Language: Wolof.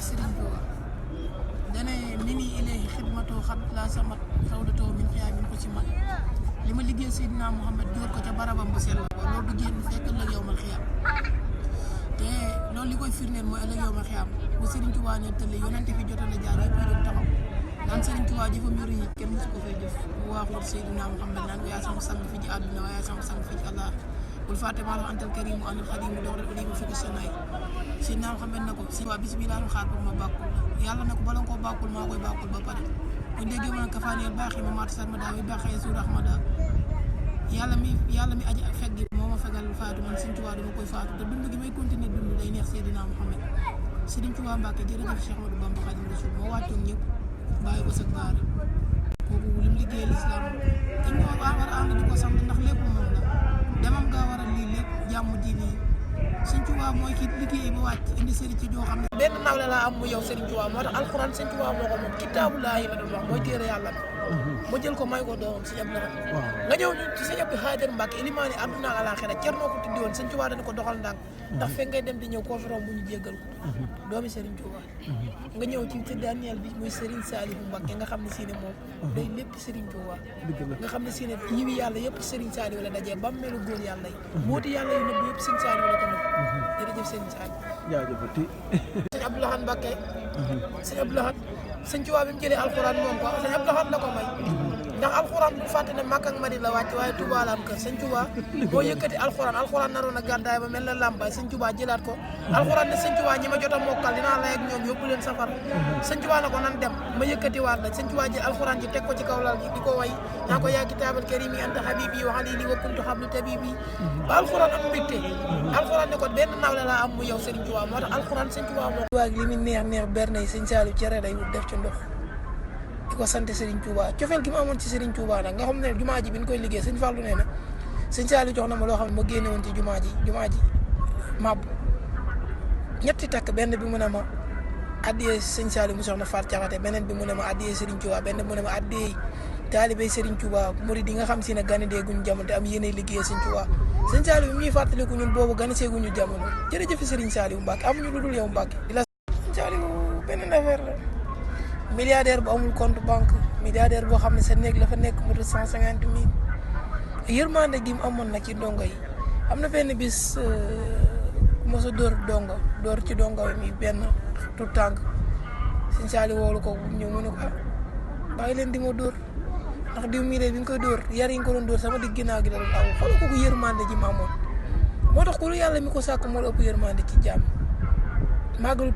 Serigne Touba dane ni ni ilayhi xidmatoo xat la samat xawdatoo min xiyaa min ko ci mat li ma liggéey Seydina Mouhamed jóor ko ca barabam bu sell ba loolu du génn fekk ëllëg yow mal xiyaam te loolu li koy firndeel mooy ëllëg yow mal xiyaam bu Serigne Touba ne tëlle yonente fi jotoon a jaar yëpp yi doon taxaw naan Serigne Touba jëfam yu rëy kenn musu ko fay jëf bu waaxul Seydina Mouhamed naan ko yaa sama sang fi ci àdduna waaye yaa sama sang fi ci àllaaxira bul fàtte maa la antal karimu anil xadimu doxal ko mu fekk sanaay Seydina Mouhamed na ko si waa bis bi laa xaar pour ma bàkkul la yàlla na ko bala nga koo bàkkul maa koy bàkkul ba pare bu déggee mën a kafaaneel baax yi ma maata sar ma daa wi baaxee suur ahmada yàlla mi aji fekk gi moo ma fegal faatu man Serigne Touba dama koy faatu te dund gi may continuer dund day neex Seydina Mouhamed Serigne Touba Mbacke jërëjëf Cheikh Ahmadou Bamba Khadimu Rasul moo wàccoon ñëpp bàyyi ba sag baara kooku lim liggéeyal islam dañ ko war a ànd di ko sant ndax lépp moom la demam gaa waral lii lépp jàmm ji lii Serigne Touba mooy ki liggéey ba wàcc indi sëriñ ci joo xam ne benn nawle laa am mu yow Serigne Touba moo tax alxuraan Serigne Touba moo ko moom kitaabullaahi la doon wax mooy téere yàlla ma jël ko may ko doomam si ñëpp la nga ñëw ci sa ñëpp di Xaadir Mbàkke ilimaani àdduna ak alaaxira Cerno ko tuddi woon Serigne Touba dana ko doxal ndànk ndax fekk ngay dem di ñëw conférence bu ñu jéggal ko doomi Serigne Touba nga ñëw ci Daniel bi muy Serigne Saliou Mbàkke nga xam ne si ne moom day lépp Serigne Touba nga xam ne si ne yiwi yàlla yëpp Serigne Saliou la dajee ba melu góor yàlla yi mooti yàlla yu nëbb yëpp Serigne Saliou la ko nëbb jërëjëf Serigne Saliou jaajëfati Serigne Abdou Lahad Mbàkke Serigne Abdou Lahad Serigne Touba bi mu jëlee alxuraan moom ko Serigne Abdou Lahad la ko may ndax alxuraan bu fàtte ne Makka ak Madina la wàcc waaye Touba la am kër Serigne Touba moo yëkkati alxuraan naroon a gàddaay ba mel na làmbaay Serigne Touba jëlaat ko alxuraan ne Serigne Touba ñi ma jot a mokkal dinaa lay ak ñoom yóbbu leen safara Serigne Touba na ko nan dem ma yëkkati waat la Serigne Touba jël alxuraan ji teg ko ci kaw lal gi di ko way naa ko yaa kitaabal karimi anta habibi wa halili wa kuntu hablu tabibi ba alxuraan am mbégte alxuraan ne ko benn nawle laa am mu yow Serigne Touba moo tax alxuraan Serigne Touba moo waa li mu neex berne yi Serigne Saliou cere day wut def ci ndox di ko sant Serigne Touba cofeel gi ma amoon ci Serigne Touba nag nga xam ne jumaa ji bi ñu koy liggéey Serigne Fallou nee na Serigne Saliou jox na ma loo xam ne ma génne woon ci jumaa ji màbb ñetti takk benn bi mu ne ma addiyee Serigne Saliou mu soxna Faat Jaxate beneen bi mu ne ma addiyee Serigne Touba benn bi mu ne ma addiyee taalibé Serigne Touba murid yi nga xam si ne gane deeguñu jamono te am yéene liggéey Serigne Touba Serigne Saliou mi ñuy fàttaliku ñun boobu gane seeguñu jamono jërëjëf Serigne Saliou Mbacke amuñu lu dul yow Mbacke di la Serigne Saliou beneen affaire la milliardaire bu amul compte banque milliardaire boo xam ne sa néeg la fa nekk mu 150 000 yërmande gi mu amoon nag ci dongo yi am na benn bis mosa dóor ci dongo mi benn tout tànk Serigne Saliou woolu ko ñëw mu ne ko bàyyi leen di ma dóor ndax diw mii de bi nga koy dóor yar yi nga ko doon dóor sama digg ginnaaw gi la doon aw xoolal ko yërmande ji mu amoon moo tax ku lu yàlla mi ko sàkk moo la ëpp yërmande ci jàmm màggalu